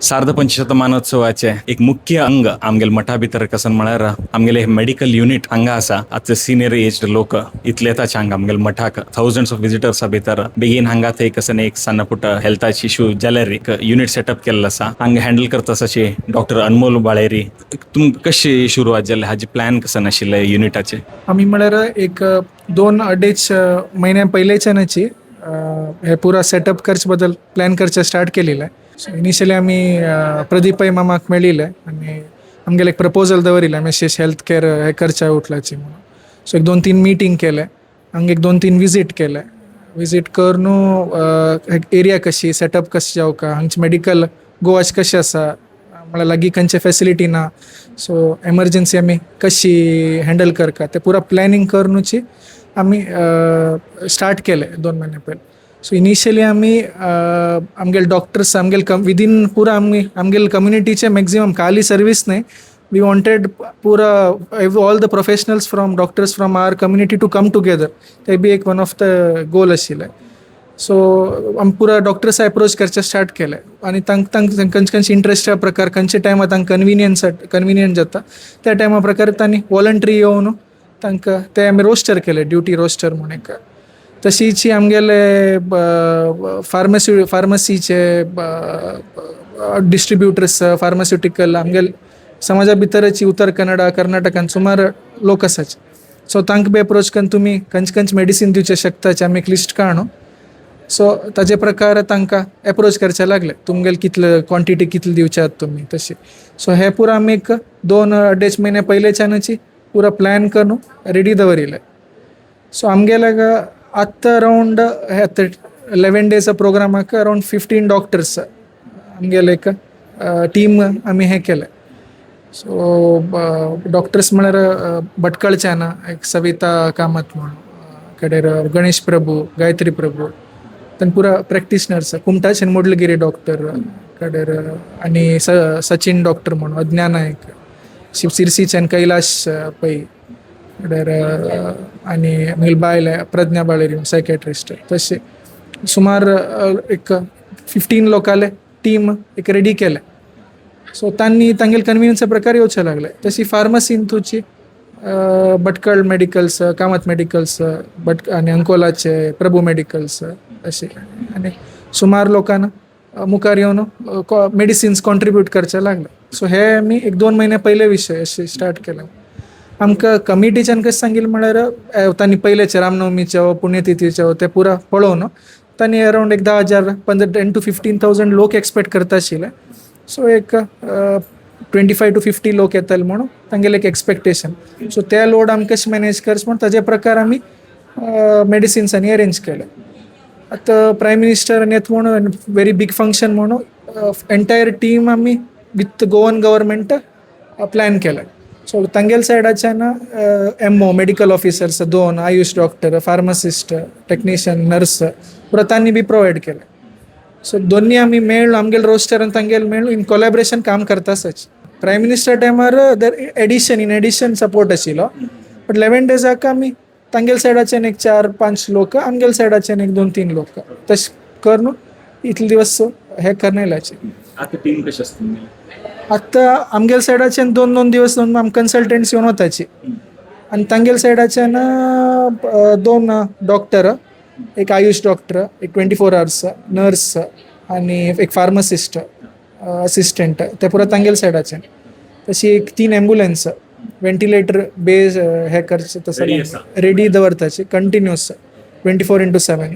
सार्ध पंचशतमानोत्सवाचे एक मुख्य अंग आमगेले मठा भितर कसन म्हळ्यार आमगेले मेडिकल युनिट हांगा आसा. आतां सिनियर एज लोक इतले येताचे हांगा आमगेले मठाक, थावजंड्स ऑफ विजिटर्स भितर. बेगीन हांगा थंय कसन एक सान्न पुट हेल्थाची इशू जाल्यार एक युनिट सेटअप केल्लो आसा. हांगा हँडल करता आसा डॉक्टर अनमोल बाळेरी. तुम कशी सुरवात जाली हाजी, प्लॅन कसन आशिल्ले युनिटाचे? आमी म्हळ्यार एक दोन अडेच म्हयन्या पयलेच्यानची हे पुरा सेटअप करचे बद्दल प्लॅन करचे स्टार्ट केलेलं. सो इनिशियली आमी प्रदीप पै मामाक मेळिल्ले आनी आमगेले एक प्रपोजल दवरिल्लें, आमी शेष हेल्थ केअर हे करच्या उठलाची म्हणून. सो एक दोन तीन मिटींग केले, हांगा एक दोन तीन विजीट केले. विजीट करून एरिया कशी, सेटअप कशें जावका, हांगचे मेडिकल गोवाच कशें आसा, म्हळ्यार लागीं खंयचे फेसिलिटी ना, सो एमर्जन्सी आमी कशी हँडल करका, ते पुरा प्लॅनिंग करूनची आमी स्टार्ट केले 2 म्हयने पयलीं. सो इनिशियली आमी आमगेले डॉक्टर्स आमगेले कम विदीन पुरा आमी आमगेले कम्युनिटीचे मॅक्झिमम खाली सर्वीस न्हय, we wanted पुरा all the professionals from doctors from our community to come together. ते बी एक वन ऑफ the गोल आशिल्लें. सो आमी पुरा डॉक्टर्स अप्रोच करचें स्टार्ट केलें आनी तांकां खंयचे खंयचे इंट्रस्टा प्रकार, खंयच्या टायमार तांकां कन्विनियन्स कन्विनियंट जाता, त्या टायमा प्रकार तांणी वॉलंटरी येवन तांकां ते आमी रोस्टर केले, ड्युटी रोस्टर म्हूण एक. तशीच आमगेले फार्मसीचे डिस्ट्रिब्युटर्स, फार्मास्युटिकल, आमगेले समाजा भितरच उत्तर कन्नडा, कर्नाटकान सुमार लोक आसाचे. सो तांकां बी अप्रोच करून तुमी खंयचे खंयचे मेडिसीन दिवचे शकताचे, आमी एक लिस्ट काडू. सो ताजे प्रकार तांकां एप्रोच करचे लागले, तुमगेले कितले क्वॉन्टिटी कितले दिवच्यात तुमी तशी. सो हे पुरा आमी एक दोन अडेच म्हयने पयलेच्यानची पुरा प्लॅन करून रेडी दवरिल्लें. सो आमगेले आत्तां अरावंड हे आतां 11 डेज प्रोग्रामाक अरावंड 15 डॉक्टर्स आमगेले एक टीम आमी हें केलें. सो डॉक्टर्स म्हळ्यार भटकळच्यान एक सविता कामत म्हणून, कडेर गणेश प्रभू, गायत्री प्रभू, तांणी पुरा प्रॅक्टिशनर्स, कुमटाच्यान मुडलगिरी डॉक्टर कडेर आनी सचिन डॉक्टर म्हणून, अज्ञा नायक, शिरसीच्यान कैलाश पै कडेर आनी आमगेली बायल प्रज्ञा बाळेरी सायकॅट्रिस्ट. तशें सुमार एक 15 लोकांले टीम एक रेडी केलें. सो तांणी तांगेले कन्विनियन्सा प्रकार येवचे लागले. तशी फार्मसीन तुची भटकळ मेडिकल्स, कामत मेडिकल्स, भट आनी अंकोलाचे प्रभू मेडिकल्स अशें आनी सुमार लोकांना मुखार येवन मेडिसिन्स कॉन्ट्रिब्यूट करचे लागले. सो हे आमी एक 2 म्हयने पयले विशय अशें स्टार्ट केलें. आमकां कमिटीच्यान कशें सांगिल्लें म्हळ्यार तांणी पयलेचे रामनवमीचे वा पुण्यतिथीचे ते पुरा पळोवन तांणी अरावंड एक 10,000 15, 10 टू 15 थावजंड लोक एक्सपेक्ट करता आशिल्ले. सो एक 25 टू 50 लोक येतले म्हणून तांगेलें एक एक्सपेक्टेशन. सो ते लोड आमी कशें मॅनेज करचें म्हूण ताजे प्रकार आमी मेडिसिन्स आनी अरेंज केले. आतां प्रायम मिनिस्टर आनी येता म्हणून, व्हेरी बीग फंक्शन म्हणून एंटायर टीम आमी विथ गोवन गव्हर्मेंट प्लॅन केलें. सो तांगेले सायडाच्यान एमओ, मेडिकल ऑफिसर्स दोन, Ayush doctor, pharmacist, technician, nurse पुरा तांणी बी प्रोवायड केलें. सो दोन्ही आमी मेळ्ळ, आमगेले रोस्टर आनी तांगेले मेळ्ळ इन कोलॅबरेशन काम करता आसाच. प्रायम मिनिस्टर टायमार there addition in addition support आशिल्लो, बट 11 डेजाक आमी तांगेले सायडाच्यान एक चार पांच लोक, आमगेले सायडाच्यान एक दोन तीन लोक, तशें करून इतले दिवस हे करून येयल्याचे. आतां टीम कशी आसता तुमगेली? आतां आमगेले सायडाच्यान दोन दोन दिवस दोन आम कन्सल्टंट्स येवन वताची आनी तांगेले सायडाच्यान दोन डॉक्टर, एक आयुष डॉक्टर, एक 24 आवर्स नर्स आनी एक फार्मासिस्ट असिस्टंट, ते पुरा तांगेले सायडाच्यान. तशी एक तीन एम्बुलन्स, व्हेंटिलेटर बेज हे करचे तसं Ready आसा. रेडी दवरताची कंटिन्युअस 24x7.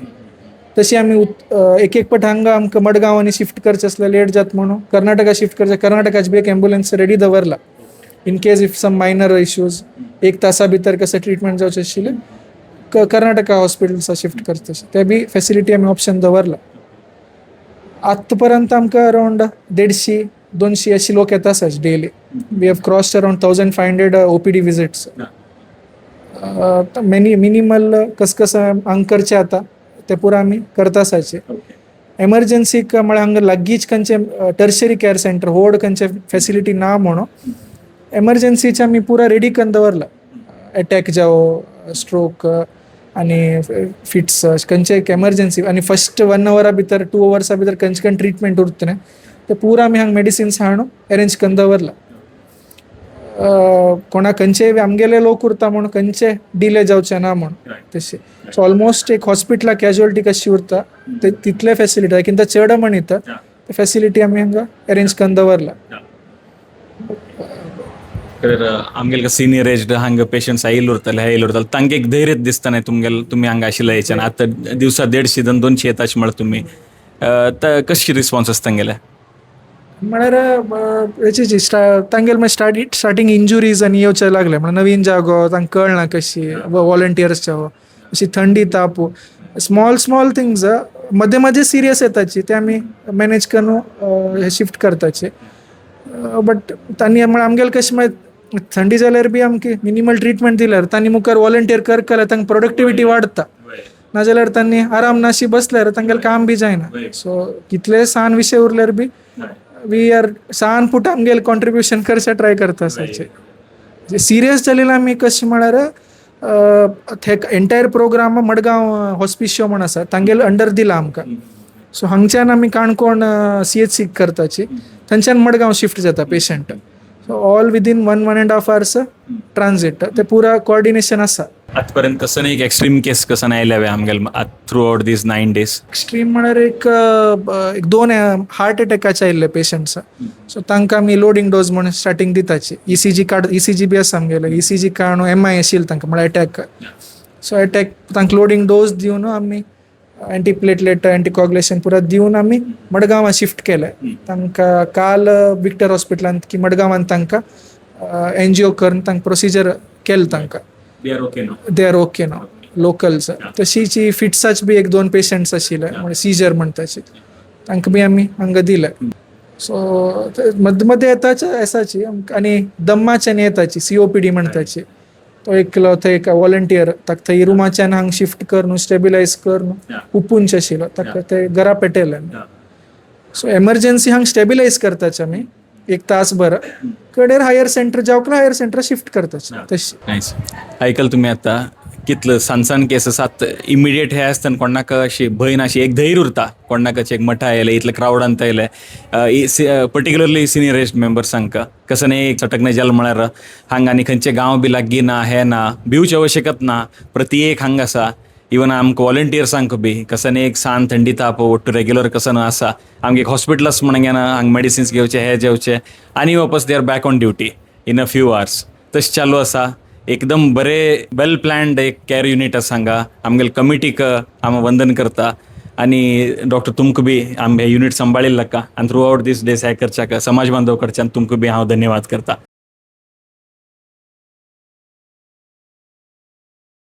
तशी आमी एक एक पट हांगा आमकां मडगांव आनी शिफ्ट करचें आसल्यार लेट जाता म्हणून कर्नाटका शिफ्ट करचें, कर्नाटकाच बी एक एम्बुलन्स रेडी दवरला in case if some minor issues, एक तासा भितर कसं ट्रिटमेंट जावचें आशिल्लें, कर्नाटका हॉस्पिटल्सा शिफ्ट करता तशें ते बी फेसिलिटी आमी ऑप्शन दवरला. आतां पर्यंत आमकां अरावंड 150 200 अशी लोक येता आसात daily. We have crossed around 1500 OPD visits. Many minimal कस कसं हांगा करचें आतां तें पुरा आमी करता आसाचे. एमर्जन्सीक म्हळ्यार हांगा लागींच खंयचें टर्शरी कॅर सेंटर व्हड खंयचें फेसिलिटी ना म्हणून एमर्जन्सीचे आमी पुरा रेडी करून दवरला. एटॅक जावं, स्ट्रोक आनी फिट्स, खंयचे एक एमर्जन्सी आनी फर्स्ट वन अवरा भितर, 2 अवर्सा भितर खंयचे खंय ट्रिटमेंट उरता न्ही. ते पुरा आमी हांगा मेडिसिन्स हाडून अरेंज करून दवरला. कोणा खंयचेय बी आमगेले लोक उरता म्हूण खंयचे डिले जावचे ना म्हूण तशें. सो ऑलमोस्ट एक हॉस्पिटला कॅज्युअलिटी कशी उरता ते तितले फॅसिलिटी, किंवा चड म्हणीत ते फॅसिलिटी आमी हांगा अरेंज करून दवरला. तर आमगेले सिनियर एज हांगा पेशंट्स आयिल्ले उरतले, हे आयिल्ले उरतले, तांकां एक धैर्य दिसता न्ही तुमगेले तुमी हांगा आशिल्ले हेच्यान. आतां दिवसा 150 दोन 200 येता अशें म्हळ्यार तुमी कशी रिस्पॉन्स आसता तांगेले? म्हळ्यार हेची तांगेले मागीर स्टार्टींग इंजुरीज आनी येवचे लागले. म्हळ्यार नवीन जागो तांकां कळना कशी वॉलंटियर्सच्या, अशी थंडी ताप, स्मॉल स्मॉल थिंग्स मध्ये मध्ये सिरियस येताची, ते आमी मॅनेज करून शिफ्ट करताचे. बट तांणी म्हळ्यार आमगेले कशें मागीर थंडी जाल्यार बी आमकां मिनिमल ट्रिटमेंट दिल्यार तांणी मुखार वॉलंटियर करतले, तांकां प्रोडक्टिविटी वाडटा. नाजाल्यार तांणी आराम नाशी बसल्यार तांगेलें काम बी जायना. सो कितले सान विशय उरल्यार बी we are सान पुट आमगेले कॉन्ट्रिब्युशन करचे ट्राय करता आसाचे. सिरियस जालेले आमी कशें म्हळ्यार ते एंटायर प्रोग्राम मडगांव हॉस्पिशियो म्हण आसा तांगेले अंडर दिला आमकां. सो हांगच्यान आमी काणकोण सीएचसी करताची, थंयच्यान मडगांव शिफ्ट जाता patient. So all within one one and half hours transit, ते पुरा कॉर्डिनेशन आसा. आतापर्यंत कसं नाही एक एक्स्ट्रीम केस कसं नाही आयल्या आमगेले through out these 9 days? Extreme म्हळ्यार एक एक दोन हार्ट अटॅकाचे आयिल्ले पेशंट्स. सो तांकां आमी लोडिंग डोज म्हणून स्टार्टींग दिताची. ईसीजी काड, ईसीजी बी आसा आमगेले. ईसीजी काडून एमआय आशिल्लें तांकां, म्हळ्यार अटॅक. सो अटॅक तांकां लोडिंग डोज दिवन आमी अँटी प्लेटलेट, अँटीकॉग्युलेशन पुरा दिवन आमी मडगांवां शिफ्ट केलें तांकां. काल विक्टर हॉस्पिटलांत की मडगांवांत तांकां एनजिओ करून तांकां प्रोसिजर केलें तांकां. They are okay now? They are okay now, locals. तशीच फिट्साच बी एक दोन पेशंट्स आशिल्ले, म्हणजे सिजर म्हणटाचे, तांकां बी आमी हांगा दिले. सो मध्ये मध्ये येताच आसाची. आनी दम्माच्यान येताची, सीओपीडी म्हणटाची, तो एकलो थंय एक वॉलंटियर ताका थंय रुमाच्यान हांगा शिफ्ट करून स्टेबिलायज करून उपूंच आशिल्लो, ताका ते घरा पेटयले. सो एमर्जन्सी हांगा स्टेबिलायज करताचे आमी एक तास भर, कडेर हायर सेंटर जावं हायर सेंटर शिफ्ट करताचे तशी. नायस. ऐकल तुम्ही आता कितलं सान सान केस आसात, इमिडिएट हे आसतना कोणाक अशी भंय नाशी, एक धैर्य उरता. कोणाक एक मठा येयले, इतले क्रावडांत येयले, पर्टिक्युलरली सिनियर एज मेंबर्सांक कसं नाही सटकणे जाल म्हळ्यार हांगा आनी खंयचे गांव बी लागीं ना, हे ना, भिवची आवश्यकत ना. प्रति एक हांगा आसा. इवन आमकां वॉलंटियर्सांक बी कसं न्ही एक सान थंडी ताप ಒಟ್ಟು रेग्युलर कसं ना आसा. आमगे एक हॉस्पिटलस म्हणून ना हांगा मेडिसिन्स घेवचे, हे जेवचे आनी वापस they are back on duty in a few hours. तशें चालू आसा. एकदम बरे वेल प्लॅन्ड एक कॅर युनीट आसा हांगा. आमगेले कमिटीक आमी वंदन करता आनी डॉक्टर तुमकां बी आम हे युनीट सांबाळिल्लें आनी थ्रू आवट these days हे करच्याक समाज बांधव कडच्यान तुमकां बी हांव धन्यवाद करता.